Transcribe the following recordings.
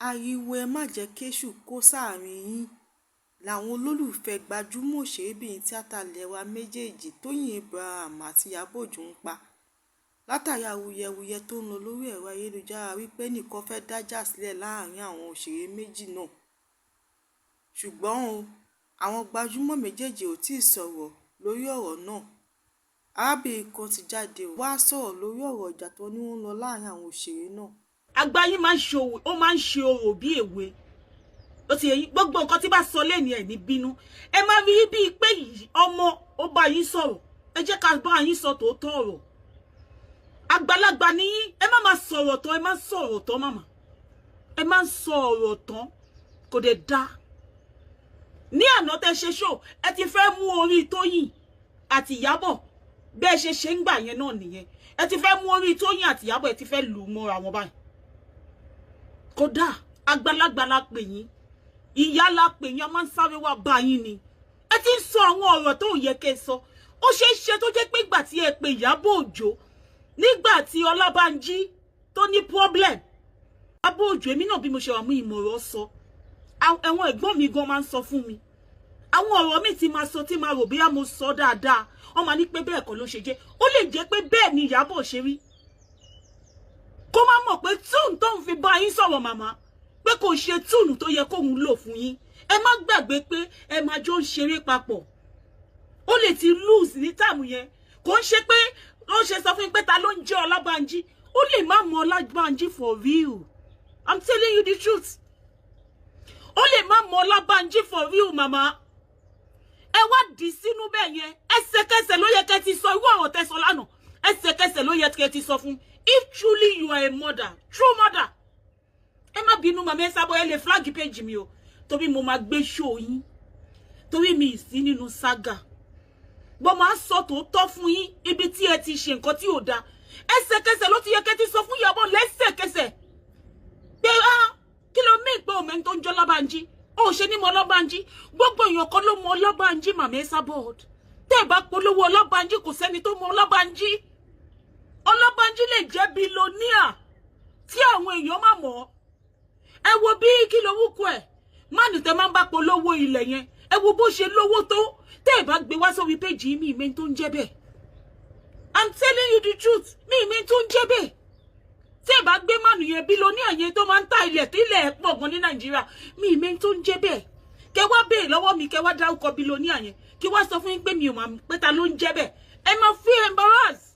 Ariwo ẹ má jẹ́ kẹ́sù kó sáàrin yín làwọn olólùfẹ́ gbajúmọ̀ òṣèrébìnrin tíáta ilé wa méjèèjì, Tọ́yìn Abraham àti Ìyábọ̀ Òjó, ń pa látàrí awuyewuye tó ń lọ lórí ẹ̀rọ ayélujára wípé ẹnìkan fẹ́ẹ́ dájà sílẹ̀ láàrin àwọn òṣèré méjì náà. Ṣùgbọ́n o, àwọn gbajúmọ̀ méjèèjì ò tí ì sọ̀rọ̀ lórí ọ̀rọ̀ náà. Arábìnrin kan ti jáde wá sọ̀rọ̀ lórí ọ̀rọ̀ ìjà tó ní ó ń lọ láàrin àwọn òṣèré náà. Àgbà yín máa ń ṣe òwò, ó máa ń ṣe orò bí èwe. Ó ti yẹ yín, gbogbo nǹkan tí bá sọ lẹ́ni ẹ̀ ní bínú. Ẹ máa rí bíi pé ọmọ ó bá yín sọ̀rọ̀. Ẹ jẹ́ ká bá yín sọ tòótọ́ ọ̀rọ̀. Àgbàlagbà ni yín, ẹ má máa sọ̀rọ̀ tán, ẹ má sọ̀rọ̀ tán màmá. Ẹ má sọ ọ̀rọ̀ tán, kò dẹ̀ dáa. Ní àná tẹ́ ṣe show, ẹ ti fẹ́ mú orí Tóyìn àti Ìyábọ̀. Bẹ́ẹ̀ ṣe ṣe ń gbà yẹn náà nìyẹn. Ẹ ti fẹ́ mú orí Tóyìn àti Ìyábọ̀, ẹ ti fẹ́ lù ú mọ́ra wọn báyìí. Kódà àgbàlagbà la pè yín, ìyá la pè yín, a máa ń sáré wá bá yín ni. Ẹ ti ń sọ àwọn ọ̀rọ̀ tó yẹ kẹ́ ẹ sọ. Ó ṣeé ṣe tó jẹ́ pé ìgbà tí ẹ pe Ìyábọ̀ Òjó nígbà tí Ọlábánjí tó ní problem, Ìyábọ̀ Òjó, èmi náà bí mo ṣe wà mú ìmọ̀ràn sọ. Àwọn ẹ̀gbọ́n mi gan máa ń sọ fún mi àwọn ọ̀rọ̀ mi ti máa sọ tí máa rò bóyá mo sọ dáadáa, wọ́n máa ní pé bẹ́ẹ̀ kọ́ ló ṣe jẹ́. Ó lè jẹ́ pé bẹ́ẹ̀ ni Ìyábọ̀ ṣe rí, kó má mọ̀ pé tone tóun fi bá yín sọ̀rọ̀ màmá, pé kò ṣe tone tó yẹ kóun lò fún yín. Ẹ má gbàgbé pé ẹ máa jọ ń ṣeré papọ̀. Ó lè ti lose ní time yẹn. Kò ń ṣe pé ó ṣe sọ fún yín pé ta ló ń jẹ́ Ọlábánjí. Ó lè má mọ Ọlábánjí for real. I'm telling you the truth. Ó lè má mọ Ọlábánjí for real, màmá. Ẹ wá dì sínú bẹ́ẹ̀ yẹn. Ẹsẹ̀kẹsẹ̀ ló yẹ kẹ́ ti sọ irú ọ̀rọ̀ tẹ́ sọ lánàá. Ẹsẹ̀kẹsẹ̀ ló yẹ kẹ́ ti sọ fún, if truly you are a mother, true mother. Ẹ má bínú màmá, ẹ sábọ ẹ lè flag page mi o, torí mo máa gbé show yín, torí mi ì sí nínú saga bó. Máa sọ tòótọ́ fún yín, ibi tí ẹ ti ṣe nǹkan tí ò dáa, ẹsẹ̀kẹsẹ̀ ló ti yẹ kẹ́ ti sọ fún Ìyábọ̀ lẹ́sẹ̀kẹsẹ̀ pé, ah, kí ló mí pé òmẹ́ni tó ń jọ́ Ọlábánjí, ó ṣe ní mọ Ọlábánjí? Gbogbo èèyàn kan ló mọ Ọlábánjí, màmá Esabod. Tẹ́ ẹ bá polówó Ọlábánjí, kò sẹ́ni tó mọ Ọlábánjí. Ọlábánjí lè jẹ́ billionaire tí àwọn èèyàn má mọ̀. Ẹ wo bí, kí ló wúkọ ẹ̀, máàlù tẹ́ máa ń bá polówó ilẹ̀ yẹn, ẹ wo bó ṣe lówó tó. Tẹ́ ẹ bá gbé wá sórí péjì mi, ìmẹ́ tó ń jẹ́ bẹ́ẹ̀. I'm telling you the truth, mi ìmẹ́ tó ń jẹ́ bẹ́ẹ̀. Tí ẹ bá gbé mánu yẹn, billionaire yẹn tó máa ń ta ilẹ̀ tí ilẹ̀ ẹ̀ pọ̀ gan ní Nàìjíríà, mi ìmẹ́ tó ń jẹ́ bẹ́ẹ̀. Kẹ wá béèrè lọ́wọ́ mi, kẹ wá dárúkọ billionaire yẹn, kí wá sọ fún yín pé mi ò máa pé ta ló ń jẹ́ bẹ́ẹ̀. Ẹ máa feel embarrassed.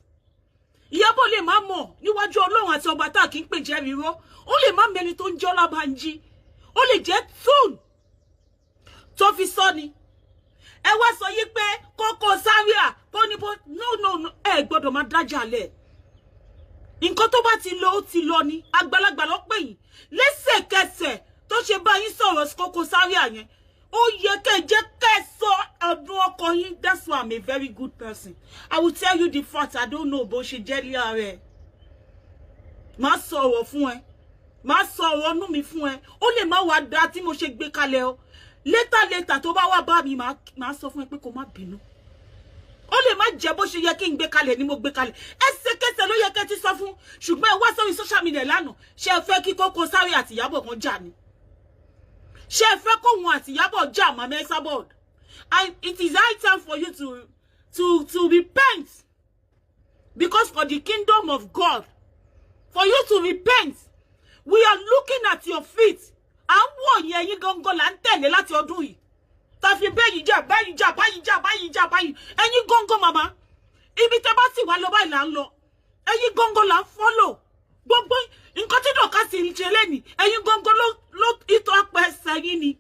Ìyábọ̀ lè má mọ̀. Níwájú Ọlọ́run àti ọba tá a kì í pè jẹ́rìí rọ́, ó lè má mẹni tó ń jẹ́ Ọlábánjí. Ó lè jẹ́ tune tó fi sọ ni. Ẹ wá sọ yí pé Koko Zaria kó ní bó. No, no, no, ẹ gbọ́dọ̀ máa dájà lẹ̀. Nǹkan tó bá ti lọ, ó ti lọ ni. Àgbàlagbà ló pè yín. Lẹ́sẹ̀kẹsẹ̀ tó ṣe bá yín sọ̀rọ̀ Koko Zaria yẹn, ó yẹ kẹ́ jẹ́ kẹ́ sọ ọdún ọkọ yín. That's why I'm a very good person. I will tell you the fact. I don't know bó ṣe jẹ́ líà rẹ̀. Má sọ ọ̀rọ̀ fún ẹ, má sọ ọ̀rọ̀ ọnú mi fún ẹ. Ó lè má wàá da tí mo ṣe gbé kalẹ̀ o. Later, later, tó bá wá bá mi, má sọ fún ẹ pé kó má bínú. Ó lè má jẹ́ bó ṣe yẹ kí n gbé kalẹ̀ ni mo gbé kalẹ̀. Ẹsẹ̀kẹsẹ̀ ló yẹ kẹ́ ti sọ fún, ṣùgbọ́n ẹ wá sórí social media lánàá. Ṣé ẹ fẹ́ kí Koko Zaria àti Ìyábọ̀ kan jà ni? Ṣé ẹ fẹ́ kóhun àti Ìyábọ̀ jà, màmá Esabod? And it is high time for you to repent, because for the kingdom of God, for you to repent. We are looking at your feet. À ń wò yẹn, ẹ̀yin gangan là ń tẹ̀lé láti ọdún yìí tàfi bẹ́yìn jà, bẹ́yìn jà, báyìí jà, báyìí jà, báyìí. Ẹ̀yin gangan màmá, ibi tẹ́ bá sì wá lọ báyìí là ń lọ. Ẹ̀yin gangan là ń follow. Gbogbo nǹkan tí Dorcas ń ṣe lẹ́nìí, ẹ̀yin gangan ló ìtọ́ apẹ̀sẹ̀ yín ni.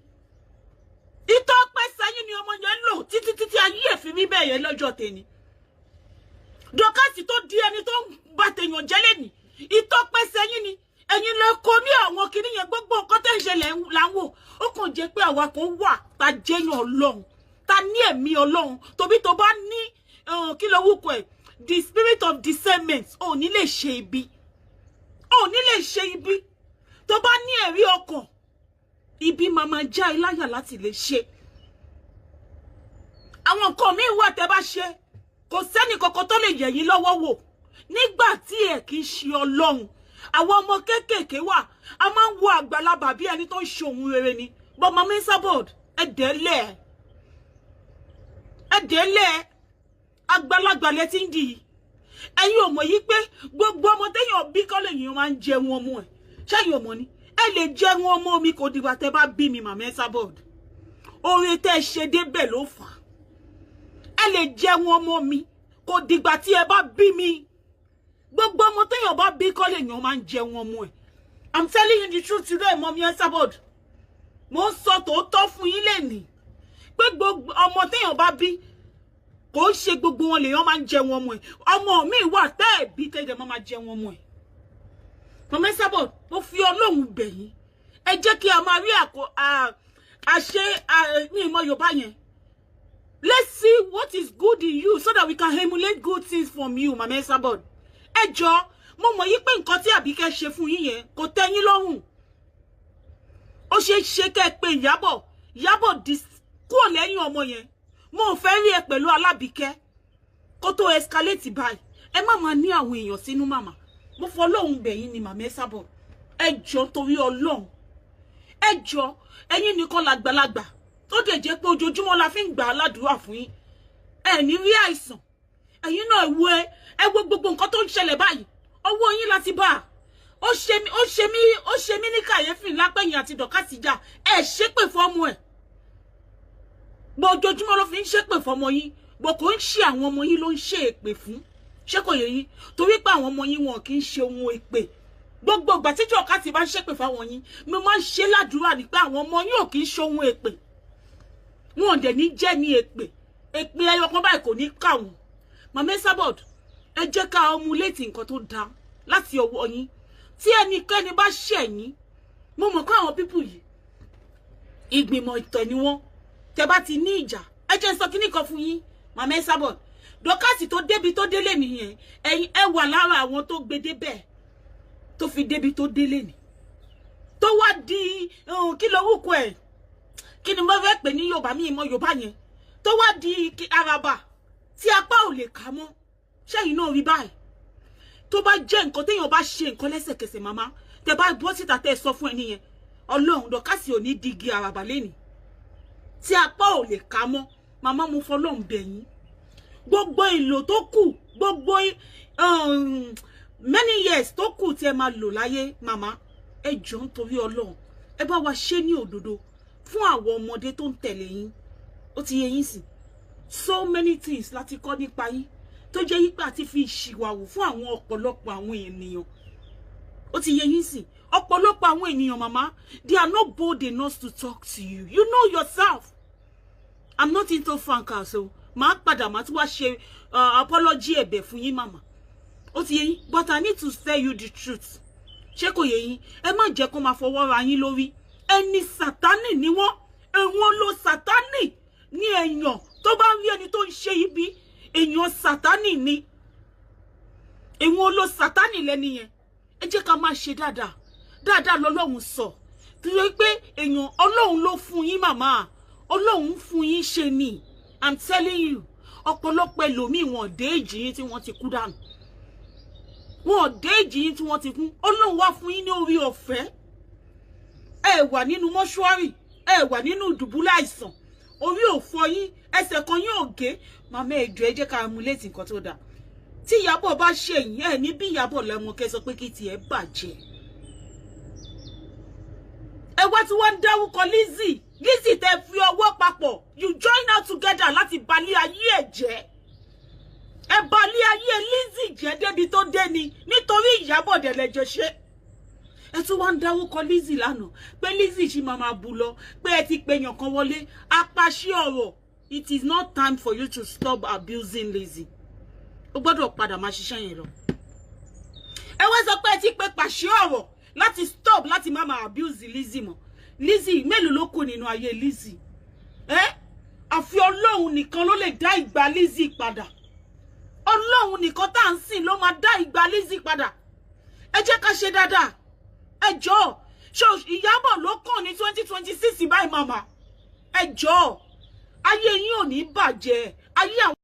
Ìtọ́ apẹ̀sẹ̀ yín ni ọmọ yẹn lò títí títí ayé ẹ̀ fi rí bẹ́ẹ̀ yẹn lọ́jọ́ tèmi. Dorcas tó di ẹni tó ń bá tèèyàn jẹ́ lẹ́nìí, ìtọ́ apẹ̀sẹ̀ yín ni. Ẹ̀yin lè kó ní àwọn kinní yẹn. Gbogbo nǹkan tẹ́ ń ṣe là ń wò. Ó kàn jẹ́ pé àwa kan wà ta jẹ́yàn Ọlọ́run, ta ní ẹ̀mí Ọlọ́run. Tóbi tó bá ní, kí ló wúkọ ẹ̀, the spirit of discernment, ò ní lè ṣe ibi, ò ní lè ṣe ibi. Tó bá ní ẹ̀rí ọkàn ibi, máa máa já ẹ láyà láti lè ṣe àwọn nǹkan míì wà tẹ́ bá ṣe. Kò sẹ́ni kankan tó lè yẹ̀ yín lọ́wọ́ wò nígbà tí ẹ kì í ṣe Ọlọ́run. Àwọn ọmọ kéékèèké wà, a máa ń wo àgbàlagbà bí ẹni tó ń ṣe ohun rere ni. But Mama Esabod, ẹ dẹ́lẹ̀, ẹ dẹ́lẹ̀, àgbàlagbà lẹ ti ń di. Ẹ̀yin ò mọ̀ yí pé gbogbo ọmọ téèyàn bí kọ́ lèèyàn máa ń jẹun ọmọ ẹ̀? Ṣẹ́yìn ò mọ̀ ni? Ẹ lè jẹun ọmọ mi, kò dìgbà tẹ́ bá bí mi. Mama Esabod, oore tẹ́ ẹ ṣe débẹ̀ ló fà á. Ẹ lè jẹun ọmọ mi, kò dìgbà tí ẹ bá bí mi. Gbogbo ọmọ téèyàn bá bí kọ́ lèèyàn máa ń jẹun ọmọ ẹ̀. I'm telling you the truth today, Mummy Esabod. Mo ń sọ tòótọ́ fún yín lẹ́nìí pé gbogbo ọmọ téèyàn bá bí, kò ń ṣe gbogbo wọn lèèyàn máa ń jẹun ọmọ ẹ̀. Ọmọ mi wà tẹ́ ẹ̀ bí tẹ́jẹ̀ máa jẹun ọmọ ẹ̀. Mummy Esabod, mo fi Ọlọ́run bẹ̀ yín, ẹ jẹ́ kí a máa rí àkó àṣẹ ní ìmọ̀ Yorùbá yẹn. Let's see what is good in you so that we can emulate good things from you. Mama Esabod, ẹ jọ, mo mọ̀ yí pé nǹkan tí Àbíkẹ́ ṣe fún yín yẹn kò tẹ́ yín lọ́rùn. Ó ṣe é ṣe kẹ́ ẹ pé Ìyábọ̀. Ìyábọ̀, kúrò lẹ́yìn ọmọ yẹn. Mo ò fẹ́ rí ẹ pẹ̀lú Alábìkẹ́ kó tó escalate báyìí. Ẹ má máa ní àwọn èèyàn sínú. Màmá, mo fọ Ọlọ́run bẹ̀ yín ni. Màmá Esabod, ẹ jọ, torí Ọlọ́run, ẹ jọ. Ẹ̀yin nìkan làgbàlagbà tó dẹ̀ jẹ́ pé ojoojúmọ́ la fi ń gbà á ládùúrà fún yín. Ẹ ní rí àìsàn. Ẹ̀yin náà wo, ẹ wo gbogbo nǹkan tó ń ṣẹlẹ̀ báyìí, ọwọ́ yín láti bá a. Ó ṣe mí, ó ṣe mí, ó ṣe mí ní kàyéfì lápẹ̀yìn àti dọ̀kásìjà. Ẹ ṣépè fọ́mọ ẹ̀ bó, ojoojúmọ́ ló fi ń ṣépè fọ́mọ yín bó. Kò ń ṣe àwọn ọmọ yín ló ń ṣe èpè fún. Ṣé kò yé yín? Torí pé àwọn ọmọ yín, wọn kì í ṣe ohun èpè. Gbogbo ìgbà tí dọ̀kásì bá ń ṣépè fáwọn yín, mo máa ń ṣe ládùúrà ní pé àwọn ọmọ yín ò kì í ṣe ohun èpè, wọn ò dẹ̀ ní jẹ́ ní èpè. Èpè ẹyọ kan báyìí kò ní kà wọ́n. Mama Esabod, ẹ jẹ́ ká emulate nǹkan tó dáa láti ọwọ́ yín. Tí ẹnikẹ́ni bá ṣẹ̀ yín, mo mọ̀ pé àwọn people yìí, ìgbìmọ̀ ìtẹ̀ ni wọ́n. Tẹ́ bá ti ní ìjà, ẹ jẹ́ n sọ kíní kan fún yín, Mama Esabod. Dọ́kàsì tó débi tó délé nìyẹn, ẹ̀yin ẹ wà lára àwọn tó gbé débẹ̀, tó fi débi tó délé ni, tó wá di kí lorúkọ ẹ̀, kí ni mo fẹ́ pè ní Yorùbá mi ìmọ̀ Yorùbá yẹn, tó wá di araba tí apá ò lè kà mọ́. Ṣẹ́yìn náà rí báyìí? Tó bá jẹ́ nǹkan téèyàn bá ṣe nǹkan lẹ́sẹ̀kẹsẹ̀, màmá, tẹ bá bọ́ síta, tẹ́ ẹ sọ fún ẹni yẹn, Ọlọ́run, Dọ́kàsì ò ní digi àràbà lẹ́nìí tí apá ò lè ká mọ́. Màmá, mo fọlọ́run bẹ̀ yín. Gbogbo ìlò tó kù, gbogbo many years tó kù tí ẹ máa lò láyé, màmá, ẹ jọ̀ọ́, nítorí Ọlọ́run, ẹ bá wa ṣe ní òdodo fún àwọn ọmọdé tó ń tẹ̀lé yín. Ó ti yé yín sí. So many things láti kọ́ nípa yín tó jẹ́ yípa àti fi ìṣìwàwù fún àwọn ọ̀pọ̀lọpọ̀ àwọn ènìyàn. Ó ti yé yín sí. Ọ̀pọ̀lọpọ̀ àwọn ènìyàn, màmá, they are not bold enough to talk to you. You know yourself. I'm not into fracas, so màá padà, màá tún wá ṣe apology, ẹ̀bẹ̀ fún yín, màmá. Ó ti yé yín. But I need to tell you the truth. Ṣé kò yé yín? Ẹ má jẹ́ kó máa fọwọ́ ra yín lórí. Ẹni Sátánì ni wọ́n. Ẹ̀wọ̀n ló Sátánì ní. Èèyàn tó bá rí ẹni tó ń ṣe ibi, èèyàn Sátánì ni, èèwọ̀n ló Sátánì lẹ́ni yẹn. Ẹ jẹ́ ká máa ṣe dáadáa. Dáadáa lọ́lọ́run sọ tó yẹ pé èèyàn Ọlọ́run ló fún yín, màmá. Ọlọ́run fún yín ṣe ni. I'm telling you, ọ̀pọ̀lọpọ̀ ẹlòmíì, wọn dé èjì yín tí wọ́n ti kú dànù. Wọn dé èjì yín tí wọ́n ti kú. Ọlọ́run wá fún yín ní orí ọ̀fẹ́. Ẹ wà nínú mọ́ṣúárì, ẹ wà nínú ìdùbúlẹ̀ àìsàn, orí ò fọ́ yín, ẹsẹ̀ kan yín ò gé. Màmá, ẹ jọ̀ọ́, ẹ jẹ́ ká emulate nǹkan tó dáa. Tí Ìyábọ̀ bá ṣe yín, ẹ ní bí Ìyábọ̀ lẹ́mọ kẹ́ sọ pé kí tiẹ̀ bàjẹ́. Ẹ wá tí wọ́n ń dárúkọ Lizzy. Lizzy tẹ fi ọwọ́ papọ̀, you join out together láti balẹ̀ ayé ẹ̀ jẹ́. Ẹ balẹ̀ ayé Lizzy jẹ́ débi tó dé ni nítorí Ìyábọ̀ dẹ̀lẹ́jọ ṣe. Ẹ tún wá ń dárúkọ Lizzy lánàá pé Lizzy ṣì máa máa bu lọ, pé ẹ ti pèèyàn kan wọlé apàṣẹ ọ̀rọ̀. It is not time for you to stop abusing Lizzy. Ó gbọ́dọ̀ padà máa ṣiṣẹ́ yẹn lọ. Ẹ wá sọ pé ẹ ti pe pàṣẹ ọ̀rọ̀ láti stop láti má máa abuse Lizzy mọ́. Lizzy mélòó ló kù nínú ayé Lizzy ẹ? Àfi Ọlọ́run nìkan ló lè dá ìgbà Lizzy padà. Ọlọ́run nìkan tá à ń sìn ló máa dá ìgbà Lizzy padà. Ẹ jẹ́ ká ṣe dáadáa, ẹ jọ̀ọ́. Ṣé Ìyábọ̀ ló kàn ní 2026 báyìí? Màmá, ẹ jọ̀ọ́, ayé yín ò ní bàjẹ́, ayé àwọn.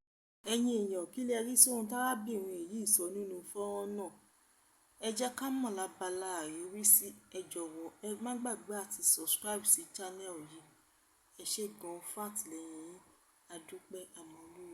Ẹ̀yin èèyàn, kí lẹ rí sóhun tárábìnrin yìí sọ nínú fọ́nrán náà? Ẹ jẹ́ ká mọ̀ lábala àríwísí. Ẹ jọ̀wọ́, ẹ má gbàgbé àti subscribe sí channel yìí. Ẹ ṣé gan fún àtìlẹ́yìn yín. A dúpẹ́, a mọ lóore.